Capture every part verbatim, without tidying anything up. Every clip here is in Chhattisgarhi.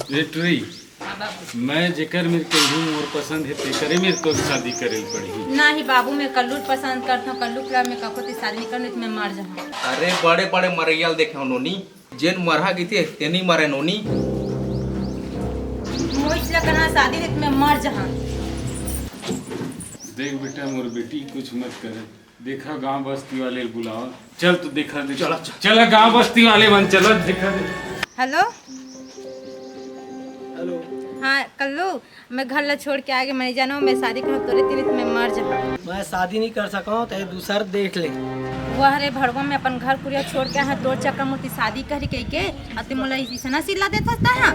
ए टुरी, हाँ बाबू। मैं जेकर मेर कहिहूँ मोर पसंद हे, तेकरे मेर तोर शादी करे ल पड़ही। नहीं बाबू, मैं कल्लू ल पसंद करथौं। कल्लू के अलावा मैं कखरो से शादी नहीं करहूँ, नहीं तो मैं मर जाहूँ। अरे बड़े बड़े मरइया ल देखे हौं नोनी, जेन मरहा कहिथे तेन नइ मरे नोनी। मोहित ल करहूँ शादी, नहीं तो मैं मर जाहूँ। देख बेटा, मोर बेटी कुछ मत करे। देखा, गांव बस्ती वाले ल बुलावा। चल, तू देखा दे। चला, चल। चला, गांव बस्ती वाले मन, चला, देखा दे। हेलो। हेलो। हाँ, कल्लू, मैं घर ला छोड़ के आगे, मैं जानव, मैं शादी करहूँ तोरे तीर, मैं मर जाहूँ। मैं शादी नहीं कर सकौं, तो दूसर देख ले। वाह रे भड़वा, मैं अपन घर कुरिया छोड़ के आए हँव, तोर चक्कर मोती शादी करही कहिके, अउ ते मोला इसना सिल्ला देथस तैं हा।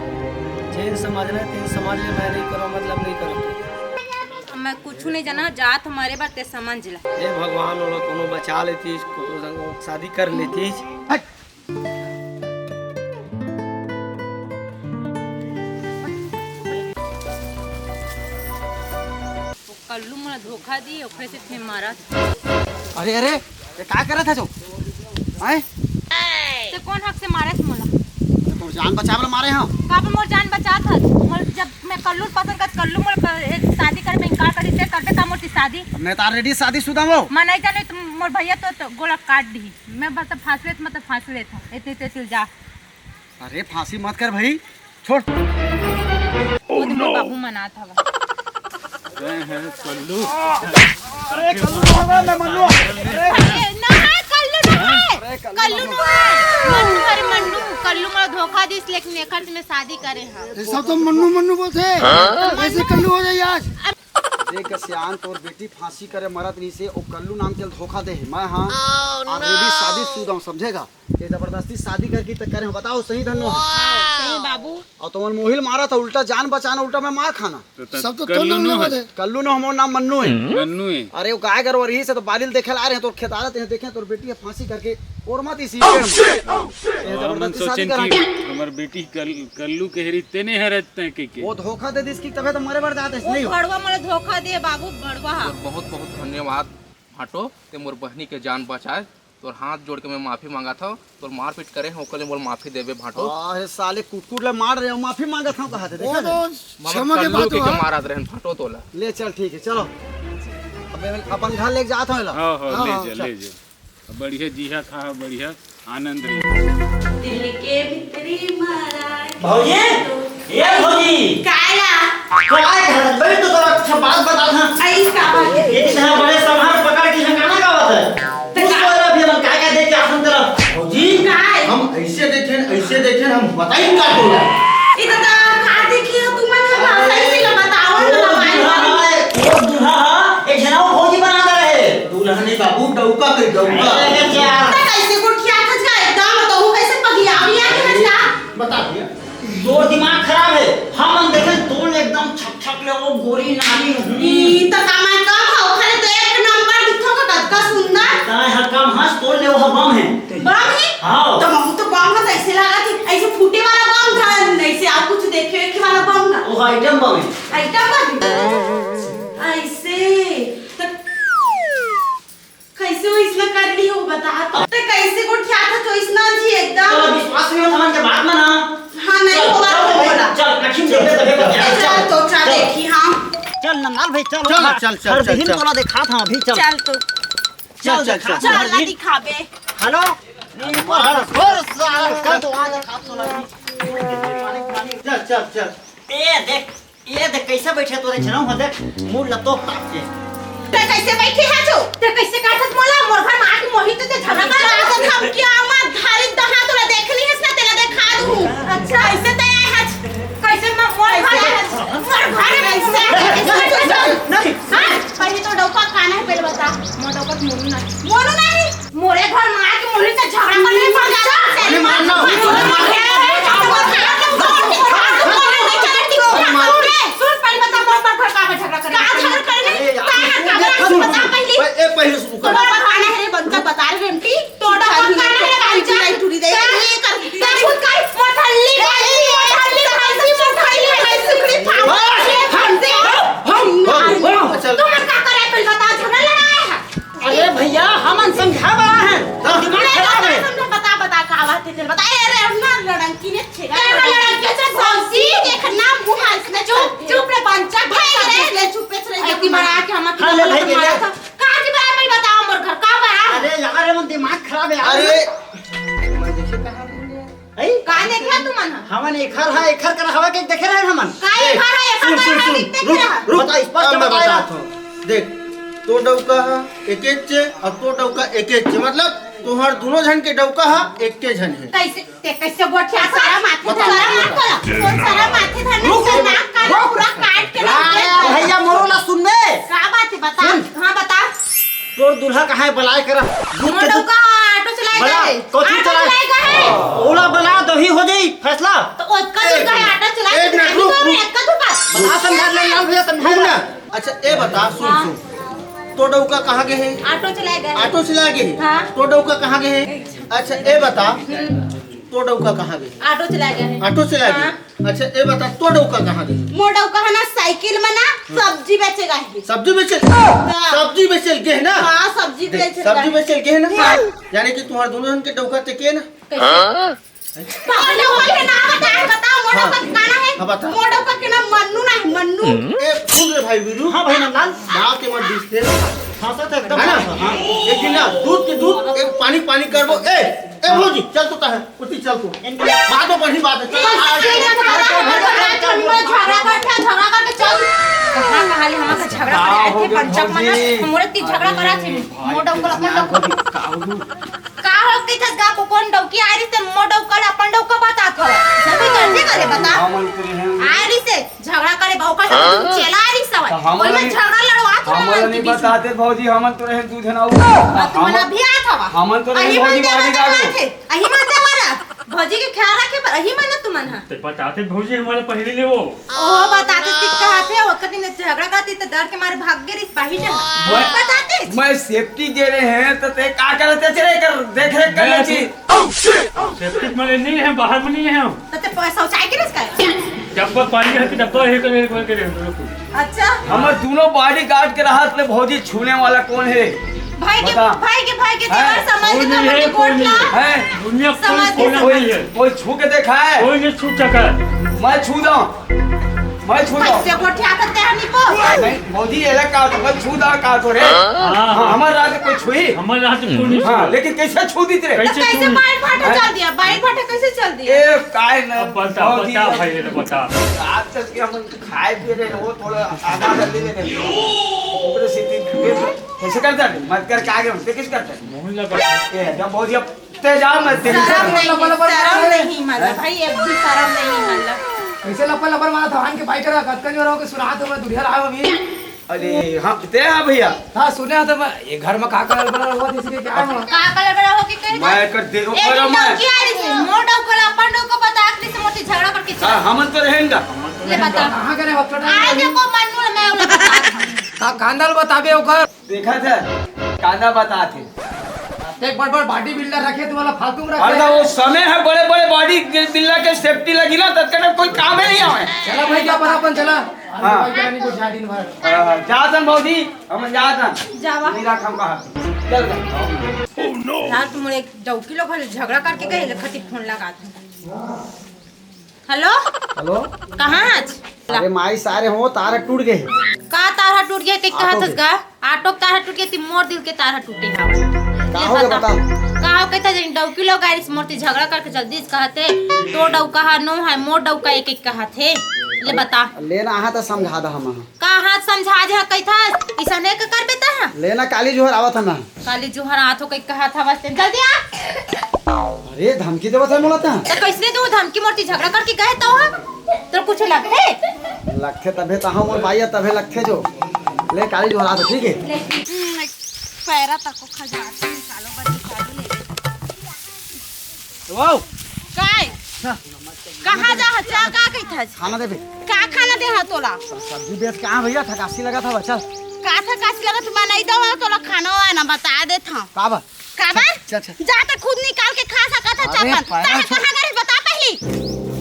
जेन समझना हे, तेन समझ ले, मैं नहीं करौं, मतलब नहीं करौं। मैं कुछू नहीं जानव, जात हँव मरे बर, ते समझ ला। हे भगवान, ओला कोनो बचा लेतिस, कोनो संग शादी कर लेतिस। हट। वो कल्लू मोला धोखा दी, ओकरे से मैं मरत। अरे, अरे, ये का करत हस? हैं? ते कोन हक से मारेस मोला? अरे, तोर जान बचावे ला मारे हँव। काबर मोर जान बचात हस? मोर जब मैं कल्लू ल पसंद करत, कल्लू मोर क-, एक शादी करे में इनकार कर दिस, करबे का मोर से शादी? मैं तो already शादीशुदा हँव। मैं नहीं जानव, तो मोर भैया तो, तो गोला काट दिही। मैं बस फांस लेत, मैं तो फांस लेत हँव। इतनी तेज जा। अरे फांसी मत कर भाई, छोड़। वो तो मोर बाबू मनात हवा। तैं हे कल्लू। अरे कल्लू ना हवय, मैं मन्नू। अरे ना है, कल्लू ना है। कल्लू ना है। मन्नू, अरे मन्नू, कल्लू मोला धोखा दिस, लेकिन एकर से मैं शादी करे हँव। ये सब तो मन्नू मन्नू बोलथे। हाँ? कैसे कल्लू हो जाही आज? देख सियान, तोर बेटी फांसी करे मरत रहिसे, ओ कल्लू नाम के ल धोखा दे हे। मैं हाँ already शादीशुदा हँव, समझे गा? ये जबरदस्ती शादी करके त करे हँव, बताव सही धन नोहय। सही बाबू। अउ तुमन मोही ल मारत हव, उल्टा जान बचाना, उल्टा मैं मार खाना। तो तब सब तो कल्लू तोर नाम नोहय। कल्लू नोहय, मोर नाम मन्नू हे। मन्नू हे। अरे वो गाय गरु रहिसे त बाली ल देखे ला आए रहेन, तोर खेत आए रहेन, देखे तोर बेटी ह फांसी करके ओरमत रहिसे। ये जबरदस्ती शादी करा के हमर बेटी कल-, कल्लू कहे रहिस तेने हरत तैं कहिके। वो धोखा दे दिस कि तभे तो मरे बर जात हे, नहीं हो। भड़वा मोला धोखा दे बाबू, भड़वा हा। तोर बहुत बहुत धन्यवाद भांटो, ते मोर बहिनी के जान बचाए। तोर हाथ जोड़ के मैं माफी मांगत हँव, तोर मारपीट करे हँव ओकर ले मोला माफी देबे भांटो। आ, हे साले कुटकुट ला मार रहे हो, माफी मांगत हँव कहा थे, वो देखा तो थे? क्षमा के कल्लू बात के, के हुआ। मारत रहेन भांटो तोला। ले चल ठीक हे, चलो। अब मैं अपन घर लेके जात हँव एला। हाँ, हाँ, हाँ, ले हाँ, जा, चल। ले जा। अब बढ़िया जिहा खा, बढ़िया आनंद रही। दिल के भीतरी मारा भौजी, ए भौजी। काला? काय घर बैठ तो तोला अच्छा बात बतात हँव। अइस का बात हे? ये तो बड़े संभार पकड़ के यहाँ गाना गावत हे। तो कुछ का? तो अभी हम काय काय देख के आसन तेरा। भौजी, काय? हम ऐसे देखेन, ऐसे देखेन, हम बताइन का तोला। ई तो का देखी हो तुमन, हम अरे, ऐसे ही बताओ वो ना, दूल्हा भाई। है, वो दूल्हा है, एक जना वो भौजी बना रहे। दुल्हन नहीं बाबू, डौका के डौका। अरे, क्या? त कैसे गोठियाथस का एकदम, त वो कैसे पगियावी आगे हस का? बता दिया। तोर दिमाग खराब हे। हमन देखे तोर एकदम छक छक ले वो गोरी नारी हूँ। ई त का मैं कम हँव, खाली तो एक नंबर दिखो का कतका सुंदर। ताय ह कम हस, तोर ले वो बम हे। बम हे? हाँ। त महू तो बम हस ऐसे लागत हे, ऐसे फूटे वाला बम धन, ऐसे आप कुछ देखे, देखे वाला बम ना। वो item बम हे। Item bomb? ऐसे। त कैसे वइसना कर ली हो, बता तो। ते कैसे गोठियाथस वइसना जी एकदम। तोला विश्वास नहीं होत हमन के बात म ना। हाँ, नहीं चल, होवत चल, तो बोला। चल, आँखी में देख ले तभे बता। चल, चल, तो चल चल। देखी, हाँ। चल नंदलाल भाई, चल, चल, उठा। चल, चल, हर चल, दिन चल। तोला देखात हँव अभी, चल। चल तो। चल, चल, चल, देखात चल। हँव हर चल, दिन। दिखाबे। हेलो। नहीं, पर हर, हर साल का तो आ देखात तोला अभी। चल, चल, चल। ए, देख। ए देख, कैसे बैठे तोरे झनऊ ह, देख, मुड़ ल तोप ताप के। ते कैसे बैठे हस जो? ते कैसे काटत मोला? मोर घर म आके मोही तो ते झगड़ा कर रहा था। हम क्या मत धारी दहा तोला देखनी हस ना, तेला देखा दूँ। अच्छा, कैसे ते आए हस? कैसे मैं मोर घर आए हस? मोर घर में कैसे? नहीं। हाँ, पहले तो डौका काना है, पहले बता। मोर डौका मोनू ना। मोनू नहीं। मोरे घर म आके मोरे से झगड़ा करने पड़ जाता। अरे मार ना, अरे मार ना। सुन, पहले बता, मोर घर का झगड़ा करे? का झगड़ा करे? अरे यार। का है, का बता, बता पहले। ए, ए, पहले सुन। तोरा बहाना है, बंदा बता रे, रेमटी। तोरा बहाना है, बंदा टूरी दे। ये कर। देखे तुमन ह? हमन एखर ह, एखर करा हवा के देखे रहे हमन। का ए, एखर ह, एखर सुन, करा सुन, हवा सुन, के देखे रुक, रहे? रुक, बता, स्पष्ट अब मैं बता बतात रहा। हूँ। देख, तोर डौका ह एकेच चे अउ तोर डौका एकेच चे, मतलब तुहर दूनों झन के डौका ह एक्के झन हे। कैसे, ते कैसे गोठिया, शरम आथे, बता। शरम मत बोला। तोर शरम आथे, धन रुक, से नाक कान रुक। पूरा काट के रख दे। अरे भैया, मोरो ला सुन बे। का बात है, बता। सुन। हाँ, बता। तोर दूल्हा कहाँ हे? बलाए करा। दूध मोर के दूध डौका ऑटो चलाए बला, गए। कथी ऑटो चलाए? चलाए गए। ओला बला, दही हो जाई फैसला। तो ओतका दूर एक गए, मिनट। ऑटो चलाए एक गए, मिनट, रुक, रुक। एतका दूर बात। बता, समझा ले, लाल भैया, समझा रुक ले। ना। अच्छा, ए बता, सुन, हाँ। सुन। तोर डौका कहाँ गए हे? ऑटो चलाए गए। ऑटो चलाए गए हे? हाँ। तोर डौका कहाँ गए हे? अच्छा, ए बता, हम्म। तोर डौका कहाँ गए? ऑटो चलाए गए हे। ऑटो चलाए गए? हाँ। अच्छा, ए बता, तोर डौका कहाँ गए? मोर डौका ह ना साइकिल में ना सब्जी बेचे गए हे। सब्जी बेचे? हाँ। सब्जी बेचे गए ना? हाँ, सब्जी देख, बेचे सब्जी गए। बेचे गए ना? हाँ। यानी कि तुम्हारे दोनों जन के डौका ते के ना? कैसे? हाँ? मोर डौका के नाम बता, बता, मोर हाँ। डौका के का नाम हे? हाँ, बता। मोर डौका के नाम मन्नू ना हे, मन्नू। ए, सुन रे भाई वीरू। हाँ भाई नंदलाल। बात के मत डिस थे। हाँ सर, तो एकदम है ना? हाँ। एक गिलास दूध के दूध, एक पानी पानी करबो। ए, ए भौजी, चल तो ता है। उठी चल तू। इनके बाद में बढ़ी बात है। चल, आ, झगड़ा करके, झगड़ा करके चल। कहाँ, कहाँ ले हमर से झगड़ा करे आए थे, पंचक मन, मोरे ती झगड़ा करा थे, मोर डौका अपन डौका। का हो कहिथस गा, को कोन डौकी आ रही ते मोर डौका ला अपन डौका बतात हव। सभी कैसे करे बता? आ रही से झगड़ा करे बा, ओकर साथे तू चला रही सवय। तो हमन ओइला नहीं, झगड़ा लड़वा थोड़ा हमन मन नहीं के बीच में। बताते भौजी, हमन तो रहे दूध ना। और तुमन हमन, अभी आत हवा। हमन तो रहे अही भौजी मन देवा बारी देवा गाड़ू। थे। अही मन देवा रा। भौजी के ख्याल रखे बर अही मन तुमन ह। ते बताते भौजी हमारे पहले ले वो। ओ बताते ती कहा थे, ओकर दिन झगड़ा करती तो डर के मारे भाग गे रही बाही जगह। मैं, बताते। मैं सेफ्टी दे रहे हैं तो ते का करते चले कर देख रेख कर मैं लेती। सेफ्टी में नहीं है, बाहर में नहीं है हम। तो ते प-, शौचालय के रिस्क है? डब्बा पानी है कि डब्बा है, करे, करे, करे, करे। अच्छा। हमर दूनों बॉडीगार्ड के रहत ले भौजी छूने वाला कौन है? भाई के, बता। भाई के, भाई के हैं? तेरा समझ कोई के नहीं समझ है, के कोई गोठला। नहीं है। हैं? दुनिया कोई, समझ के कोई समझ। नहीं है। कोई छू के देखा है? कोई नहीं छू सका है। मैं छू दूं। मैं छू दूं। कैसे गोठिया करते हैं निको? नहीं, भौजी, ये लगा तो मैं छू दूं का तो रे। हाँ, हाँ, हाँ। हमारे राज कोई छुई? हमारे राज कोई नहीं हाँ, छुआ। लेकिन कैसे छू दी तेरे? तो कैसे कैसे छू? बाइट फाटा हैं? चल दिया? बाइट फाटा कैसे चल दिया? ए, काय न, अब बता, भौजी, बता अब भाई, ये तो बता। आज तक के हम खाए पिए रहे, वो थोड़ा आधा जल्दी ले ले। ऊपर से तीन कैसे करता है? मत कर, क्या आगे हम, ते कैसे करता है? मुंह लगा। ए, जब भौजी अब ते जा, मैं तेरे शरम नहीं, शरम नहीं, मतलब, भाई, एक भी शरम नहीं, मतलब। कैसे लपड़ लपड़ मारा था, हान के बाइक रहा, कतकन जो रहो के सुना तो मैं दुनिया रहा अभी। अरे, हाँ, ते हाँ भैया। हाँ, सुने तो मैं, ये घर में का कलर बना हुआ, किसी के क्या हुआ? का कलर बना हो के कहे मैं था? कर दे, एक ऊपर दिन मैं। डौकी आ रही थी, मोर डौका ला, अपन डौका बता, आखिरी से मोती झगड़ा करके चला। हाँ, हमन तो रहेंगा। ले बता। कहाँ करे हॉस्पिटल में? आए देखो, मन्नू, मैं उन्हें बता। का कांदल बताबे ओकर? देखा था, कांदा बता थे। एक बड़ बड़ बॉडी बिल्डर रखे, तुम्हारा फालतू में रखे। अरे, वो समय है, बड़े बड़े बॉडी बिल्डर के सेफ्टी लगी ना, तब तक कोई काम ही नहीं आवे। चला भाई, क्या पता अपन चला। हाँ। भाई, जानी को जा दिन भर। हाँ, जा तन भौजी, हम जा तन। जावा। नहीं रख हम कहा। चल जा। रात में एक डौकी लोग हल झगड़ा करके गए, लखती फोन लगा था। हेलो? हेलो? कहाँ हच? अरे माई सारे हो, तार टूट गए। का तार टूट गए? ते कहा ऑटो थस के। का? ऑटो के तार टूट गए, ती मोर दिल के तार टूटे हवा। का ले हो गया बता। बता? का हो कहता जन डौकी लोग आइस मोर ती झगड़ा करके जल्दी से कहते, तो डौका हा नो है, मोर डौका एक एक कहत हे। ले बता। लेना आहा तो समझा दा हम। का हाथ समझा दे हा कहिथस? इसा नहीं का कर बेटा हा? लेना काली जोहर आवत है ना। काली जोहर आत हो कहि कहा था बस ते जल्दी आ। अरे धमकी देवत है मोला ता। तो कैसने तू धमकी मोर ती झगड़ा करके गए तो हा? तो कुछ लगथे? लगथे तभे तो हम और भाई तभे लगथे जो। ले काली जोहर आत हो, ठीक है? ले। हम्म, पैरा तको खजाते निकालो, बस निकालो ले ले। वाओ। काय? कहाँ जा हचा, का कहिथस? खाना देबे। का खाना दे हा तोला? सब्जी बेच के आ भैया, थकासी लगा था, चल। का थकासी लगा, तू बनाई दो, तोला खाना वाना बता दे था। का बा? का बा? चल, चल। जा त खुद निकाल के खा सकत हा अरे, चापन। पैरा ताहे छू- कहाँ गए बता पहली।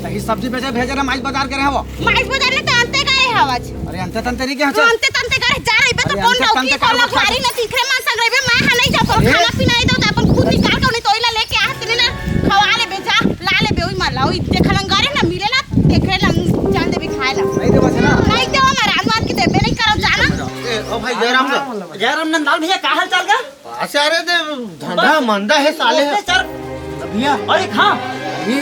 तही सब्जी बेचे भेजे रहे, माइस बाजार के रहे वो। माइस बाजार ले त अंते गए हवच। अरे अंते तंते नहीं के तू हचा। अंते तंते करे जा रही बे तो अरे कौन अंते नौकी तंते कौन कारोबार लखवारी चालू। न तीखरे मां संग रही बे मैं हा नहीं जाओ अरे। खाना पीना नहीं दो तो अपन खुद निकाल के उन्हें तोइला लेके आ तेने ना खवा ले बे जा ला ले बे ओई माला ओई देख लंगारे ना मिले ना देखे लंग जान दे बे खाए ला। नहीं दे बस ना। नहीं दे वो मारा अनवान के दे बे नहीं करो जाना। ए, ओ भाई जयराम का। जयराम नंदलाल भैया का हाल चाल का? अच्छा रे दे धंधा मंदा है साले। ओके सर। भैया अरे हाँ। अभी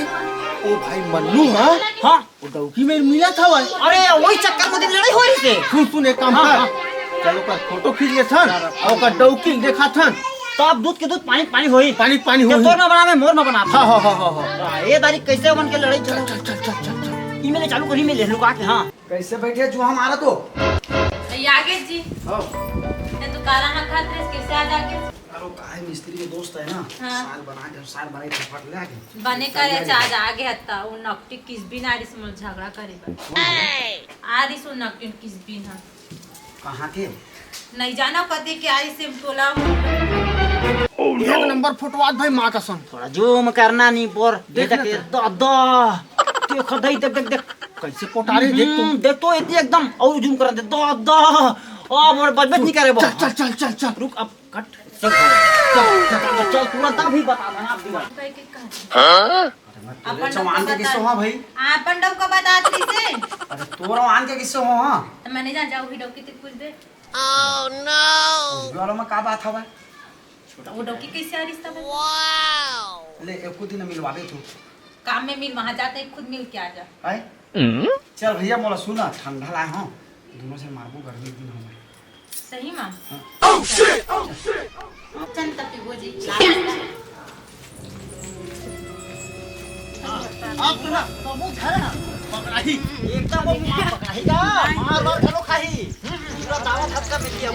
ओ भाई मन्नू, हाँ? हाँ। वो डौकी में मिला था भाई। अरे, वही चक्कर में दिन लड़ाई हो रही से। सुन, सुन, एक काम हाँ, कर। हाँ। चल, ओकर फोटो खींच लेथन, अउ ओकर डौकी देखा थन। तो अब दूध के दूध, पानी के पानी होई। पानी के पानी होई। तोर में बनावे, मोर में बनावे। हाँ, हाँ, हाँ, हाँ, हाँ। हाँ, ये तारीख कैसे बन के लड़ाई झगड़ा। चल, चल, चल, चल, चल, चल। ई में ले चालू करी, में ले लुका के, हाँ। कैसे बैठे जुआ मारा तो? ये आगे जी। हाँ। ये तो काला ना खात रहे, कैसे आ जाके? अरे, काहे मिस्त्री के दोस्त है ना, हाँ। साग बना दे, साग बनाई, फटफट ले आके। बने करे, आज आ गे हत्ता, वो नकटी किसबिन आ रही से मोर झगड़ा करे बर। कौन है? आ रही से वो नकटी किसबिन, हाँ। कहाँ के? नहीं जाना कते के आ रही से टोला। एक नंबर फोटोआत भाई, माँ कसम। थोड़ा जूम करना नहीं बोर, देख देख ना के, तो। दा, दा। देख, दई, देख, देख, देख। कैसे कोटा रही, देख तो। हम्म, देख तो, इतनी एकदम, और जूम कर दे, दा, दा। अब और बजबज नहीं करे वो। चल, चल, चल, चल, चल। रुक, अब कट। चल, चल, चल, चल, तुरंत अभी बता देना, आप दीवार। हाँ? अरे, मैं तोरे अपन डौका चौहान के बता-, किस्से हो, हाँ भाई? अपन डौका बतात रही से। अरे, तोर आन के किस्से हो, हाँ? तो मैंने जा, जाओ, ही डौकी तक पूछ दे। Oh, no! उस वालों में का बात हवा? वो डौकी कैसे आ रही से तब? ले, एको दिन मिलवाबे तू। काम में मिल, वहाँ जाते ही खुद मिल के आ जा। आए? चल भैया, मोला सुना, ठंडा लाए हो, दोनों से मारबो, गर्मी के दिन हो। सही में? हाँ। चल तब पीबो जी। अब सुना, तो मुंह धर ना, पकड़ाही, एकदम वो मार पकड़ाही का, मार मार घलो खाही, पूरा दावा धक्का मिल गया।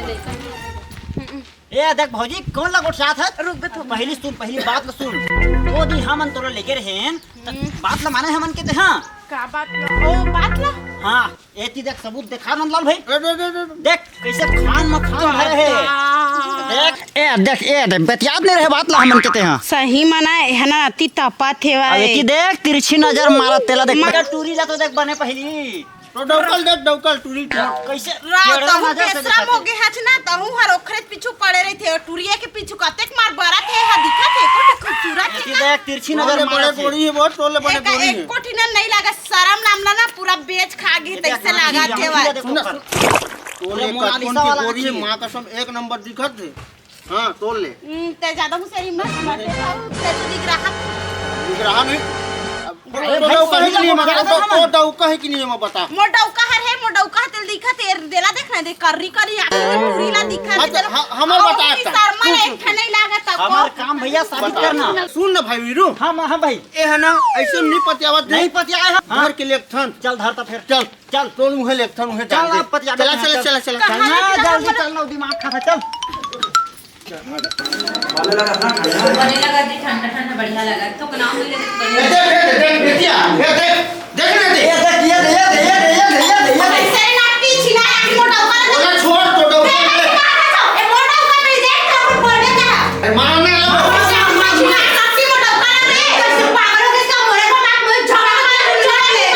ए, देख भौजी, कौन ला गोठियात हस? रुक बे, थोड़ा। पहली सुन, पहली बात ला सुन। वो दिन हमन तोला लेके रहेन, त बात ला माने हमन के ते, हाँ? का बात ला? ओ, बात ला? हाँ, एती देख, सबूत देखा नंदलाल भाई। ए, दे, दे, दे, दे। देख, कैसे खान में खान भरे हे। देख, ए, देख, ए, देख, बतियात नहीं रहे बात ला हमन के ते, हाँ। सही मना, एहना अति तपत हे अब भाई। एती देख, तिरछी नजर मारा तेला देख। मगर टूरी ला तो देख बने पहली। तो डौकल देख, डौकल टूरी टूरी। कैसे राव, टेढ़ा तहूँ नजर से बेसरा देखत हे। मोगे हच ना, तहूँ हर ओखरे पीछू पड़े रहिथे, टूरिया के पीछू कतेक मार बरत हे, हा दिखत हे, एको ठे खूबसूरत हे एती का? देख, तिरछी नजर तोले मारत बड़े हे। गोरी हे, बहुत तोले बड़े एका गोरी हे। एको ठिन नहीं लागत, शरम नाम ला ना, पूरा बेच खा गे, ये देख, तैसे आँखी, लागत आँखी हे ला भाई। देखो सुन, कर। तोले पूरा मोनालिसा कटकन की वाला गोरी हे, आँखी। माँ कसम, एक नंबर दिखत हे। हाँ, तोल ले। हम्म, ते ज्यादा होशियारी मत मार, ते तो, ते तो निगराहा। निगराहा नहीं। अब अरे तो भाई, डौका है सही कि नहीं, में बता, बता, तो, ना। तो डौका है कि नहीं, मैं बता। मोर डौका हर है, मोर डौका हर तेल दिखा, तेल देला देख ना, देख, कर्री कर्री आँख में टूरी ला दिखा, अच्छा, तेल ह-, हमर और बता की एकटा। शर्मा सुन, एक सुन, ठे सुन। नहीं लागत, हमर को काम भैया साबित बता। करना। सुन ना भाई वीरू। हाँ, हाँ भाई। ए है ना, ऐसे नहीं पतियावत नहीं नहीं। पतियाए हम। हाँ। घर के लेक थन। चल धर त फिर। चल। चल, तोल उहे लेक थन, उहे चल, डाल दे। आप पतिया चला, दे, चला, चल। चला, चला। चल ना, कहाँ जल्दी चला? चल ना, दिमाग खा, चल। बने लगा जी, ठंडा ठंडा बढ़िया लगा। तो नाम मिले तो ए, बढ़िया। देख, देख, देख, बेटिया, ए, देख, देख ना, देख। ये देख, ये दे, ये दे, ये दे, ये दे, ये दे, ये दे। ऐसे ना पीछे ना आके मोटा ऊपर ओला छोड़, तो डौका ए, ले। ए, मोटा ऊपर नहीं देख, तो अपन बोल देता है। ए, मारने लगा। ऐसे हम पीछे ना, सबसे मोटा ऊपर रे, कैसे पागल हो गए, इसका मोरे को नाक में झगड़ा कर, झगड़ा ले।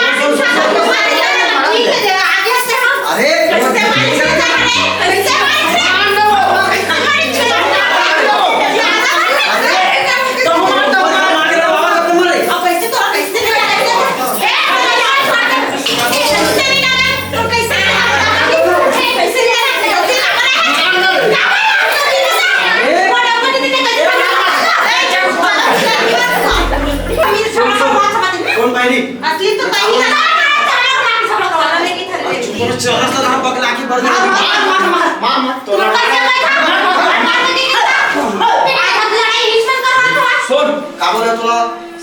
ठीक है, आगे से हम अरे, कैसे मारेंगे, कैसे मारेंगे? कौन भाई? असली तो तही ना। तोर चरस ला हम बकला की बरदी। मार, मार, मार, मार। मार, मार। तोर पैसा भाई था। मार, मार, मार। आज हम लड़ाई बीच में करवा तो। सुन, का बोले तोला?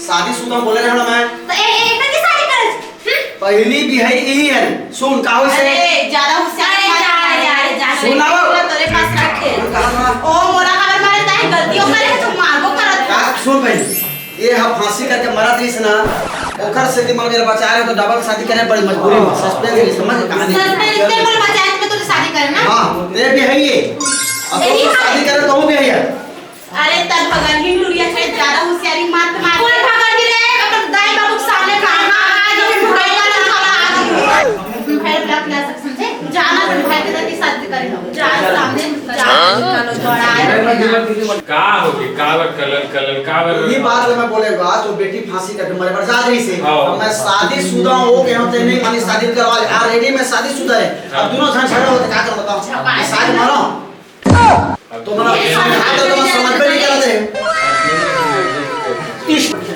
शादीशुदा बोले रहे ना मैं। तो ए, ए, इतना की शादी करे? हम्म? पहली भी है यही है। सुन, का हो से? अरे, ज्यादा होशियार अरे, मत जा, बन। जा, जा, जा। सुन ना। तोरे पास रखे। कहा था? ओ, मोरा खबर मारे ताही गलती ओकर है, तो मारबो करत। का? सुन भाई। ये हम फांसी करके मरत रहिस ना, ओकर से दिमाग मेरा बचा रहे तो डबल शादी करे बड़ी मजबूरी में। सस्पेंस नहीं समझ कहानी। सस्पेंस नहीं बोल बचा है, इसमें तो शादी करे ना। हाँ, ये भी है ये। अब यही तो है। शादी करे तो वो भी है ये। अरे तब भगन ही लुरिया से ज्यादा होशियारी मत मार। कोई भगन ही रहे, अपन दाई बाबू के सामने काम आ, आज हम भाई का ना साला आज। भाई ब्लैक क्लास समझे? जाना तुम भाई के साथ शादी करे हो। जा सामने, जा निकालो, बड़ा है। का हो गए? काबर कलर, कलर, काबर? ये बात मैं बोले बा, तो बेटी फांसी कटे मरे बर जा रही से। हाँ। अब मैं शादीशुदा हो गया हूँ, ते नहीं मानी शादी करवा ले। Already मैं शादीशुदा है। हाँ। अब दोनों झगड़ा होते, क्या कर बताओ? झगड़ा। शादी मारो। अब तो मैं ये समझ, समझ में नहीं करते।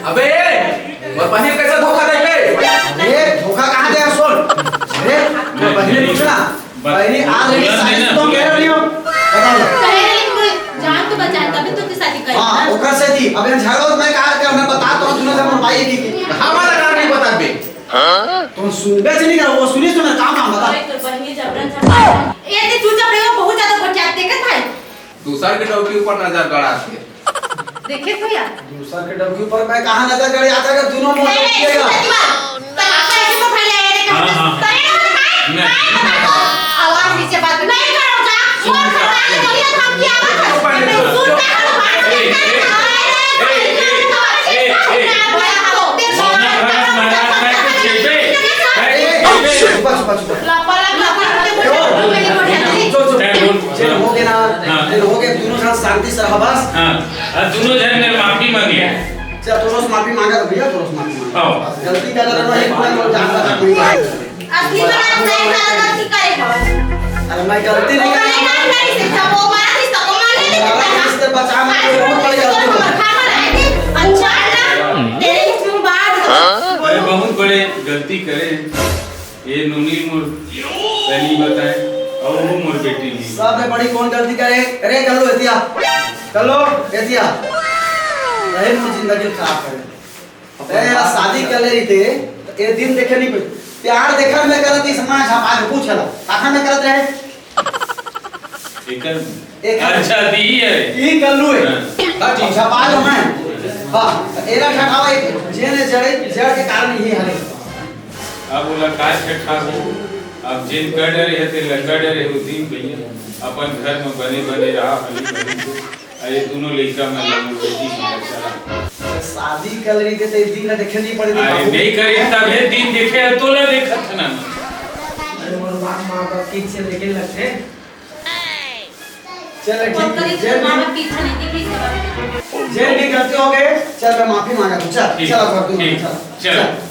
अबे, और पनीर कैसे धो सुनबे च नहीं करो, वो सुनिस तो मैं का काम बता। ओए, तोर बहिनी जबरन झपा। ए, ते चुपचाप रहो, बहुत ज्यादा गोठियात देखत भाई। दूसर के डौकी ऊपर नजर गड़ाथे। देखे भैया। दूसर के डौकी ऊपर मैं कहाँ नजर गड़ाथे, अगर दोनों मुंह ए, ए, देखिएगा। सुन प्रतिभा, तो आपका ऐसे तो फैले, ए, हाँ, हाँ। करे ना, करे ना, नहीं। करे ना, आवाज नीचे बात नहीं करो का? सुन। और खतरा के बढ़िया काम किया मत। सुनते हैं, बात ए, ए, ए, ए, ए, ए। ए, चुप, चुप, चुप। चुप, चुप। जेन हो गे ना, हाँ। जेन हो गे, दोनों झन शांति से रहा बस। हाँ, अब दोनों झन मेर माफी मांग ले। चल, तोरो से माफी मांगा तो भैया, तोरो से माफी मांगा। आओ। बस, गलती कर रहा है, कोई लोग जानता था, कोई बात नहीं। असली में आप नहीं ज्यादा गलती करे हो। अरे, मैं गलती नहीं कर रहा हूँ। नहीं, नहीं, नहीं, सब वो बात ही, सब वो मान ले, लेकिन हमारा रिश्ते बचाना कोई बहुत बड़ी गलती हो। अच्छा ना, तेरे इसमें बात। अरे, बहुत बड़े गलती करे। ये नोनी मोर बहनी बताए, और वो मोर बेटी नहीं। सबले बड़ी कौन गलती करे? अरे, कर लो एतिया, कर लो एतिया। अरे, मोर जिंदगी खराब करे। अरे यार, शादी कर ले रही थे, तो ये दिन देखे नहीं पे। प्यार देखा मैं करत, इस माँ झपा के पूछ ला। कथा में करत रहे। एकर एकर अच्छा, दी है। ई कल्लू है। हाँ। हाँ जी, झपा लो मैं। हाँ, एला झटावा एक जेन जड़े, जड़ के कारण ही है। अब ओला का छठा हो? अब जेन कर डरे है, ते लंगा डरे हो, दिन भैया। अपन घर में बने बने रहा, हली भली से। अरे, दोनों लइका में लंगोटी में चला। शादी कर रही थे, तो एक दिन का देखे नहीं पड़े थे अरे, बाबू। नहीं करे, तभे दिन देखे है, तोला देखत ना। अरे, मोर बाप माँ बाप पीछे देखे लगते। चल, ठीक है। जेन भी, माँ बाप पीछे नहीं देखे, इसके बाद। जेन भी गलती हो गए, चल, मैं माफी मांगा तू, चल, ठीक, चल, अब तू, ठीक, चल, चल। चल।